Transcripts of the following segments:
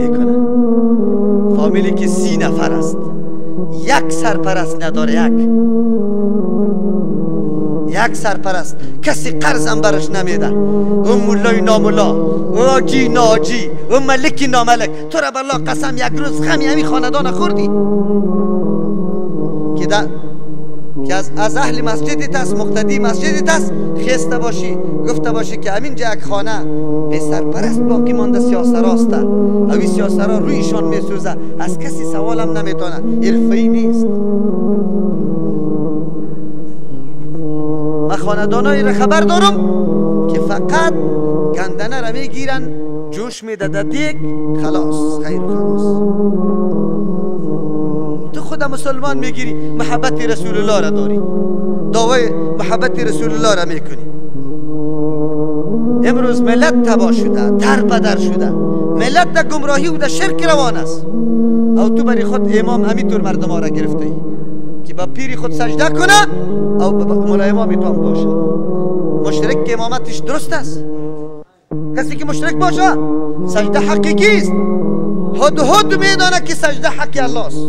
میکنه. فامیلی که 30 نفر است، یک سرپرست نداره، یک سرپرست، کسی قرضم برش نمیده. اون مولای نامولا، او آجی ناجی، او ملکی ناملک. تو را بالله قسم یک روز غمی همی خاندان خوردی که از اهل مسجدت است، مقتدی مسجدت است، خسته باشی گفته باشی که همینجا یک خانه به سرپرست باقی مانده، سیاسراسته، اوی سیاسرا رویشان میسوزه، از کسی سوالم نمیتونه، حرفه‌ای نیست. من خاندانایی را خبر دارم که فقط گندنه را میگیرن، جوش میده در دیگ، خلاص خیر و خلاص. تو خود مسلمان میگیری، محبت رسول الله را داری، دعوی محبت رسول الله را میکنی. امروز ملت تباه شده، در بدر شده، ملت در گمراهی و در شرک روان است. او تو برای خود امام همینطور مردم ها را گرفته ای که با پیر خود سجده کنه او مولا امام تو هم باشه. مشرک که امامتش درست است، کسی که مشرک باشه سجده حقیقی است. هد میدانه که سجده حق الله است.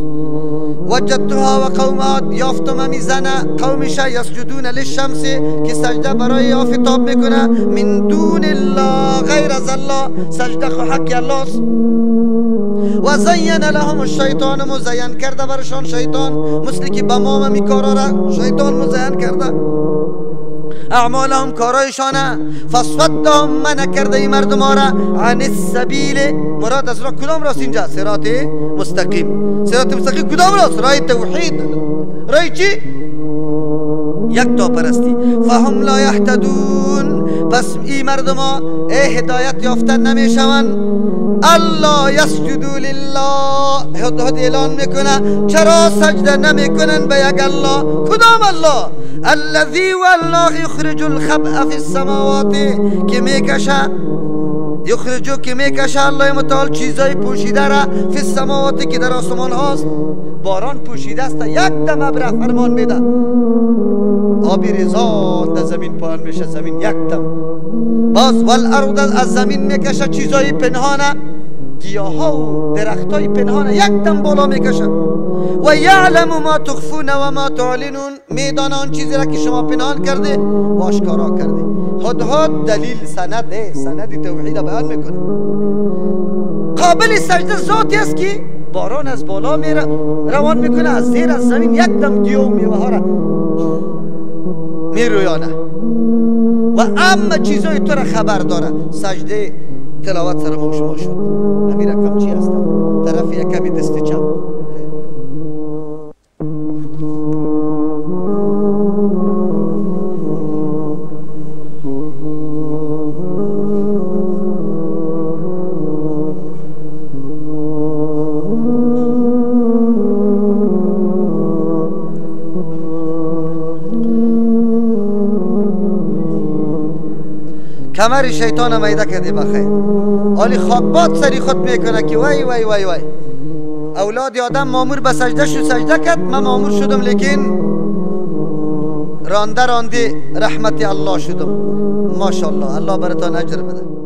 وجدتها و قومها، یافتم همی زنه قومش یسجدون للشمس، که سجده برای آفتاب میکنه، من دون الله، غیر از الله، سجده خو حق الله است. و زین لهم الشیطان، مزین کرده برشان شیطان، مثل که به ما همی کارا را شیطان مزین کرده، اعمالهم کارایشانه. فصدهم، منع کرده ای مردم را، عن السبیل، مراد از راه کدام راست اینجا؟ صراط مستقیم. صراط مستقیم کدام راست؟ راه توحید، راه چی؟ یک تا پرستی. فهم لا یهتدون، پس ای مردم ها ای هدایت یافته نمیشوند. الله یسجدوا لله، هدهد اعلان میکنه چرا سجده نمیکنن به یک الله؟ کدام الله؟ الذی والله یخرج الخبأ فی السماوات، که میکشه، یخرجو که میکشه الله متعال چیزای پوشیده را، فی السماوات که در آسمان هاست. باران پوشیده است، یک دم ابر فرمان میده، آبی ریزان در زمین پایان میشه، زمین یک دم. باز والارض، از زمین میکشه چیزای پنهانه، گیاها و درختای پنهانه یک دم بالا میکشه. و یعلم ما تخفون و ما تعلنون، میدانه آن چیزی را که شما پنهان کرده و آشکارا کرده. هدهد دلیل سند، سند توحید بیان میکنه. قابل سجده ذاتی است که باران از بالا میره روان میکنه، از زیر از زمین یک دم گیاه و میوه ها را میرویانه و اما چیزای تو را خبر داره. سجده تلاوت سر ما شما شد. همین رقم چی هست؟ طرف یک کمی دست چپ. کمر شیطان میده کردی بخیر. آلی خاکباد سری خود میکنه که وای وای وای وای، اولاد آدم مامور به سجده شد، سجده کرد، من مامور شدم لیکن رانده رانده رحمت الله شدم. ماشاءالله، الله براتان اجر بده.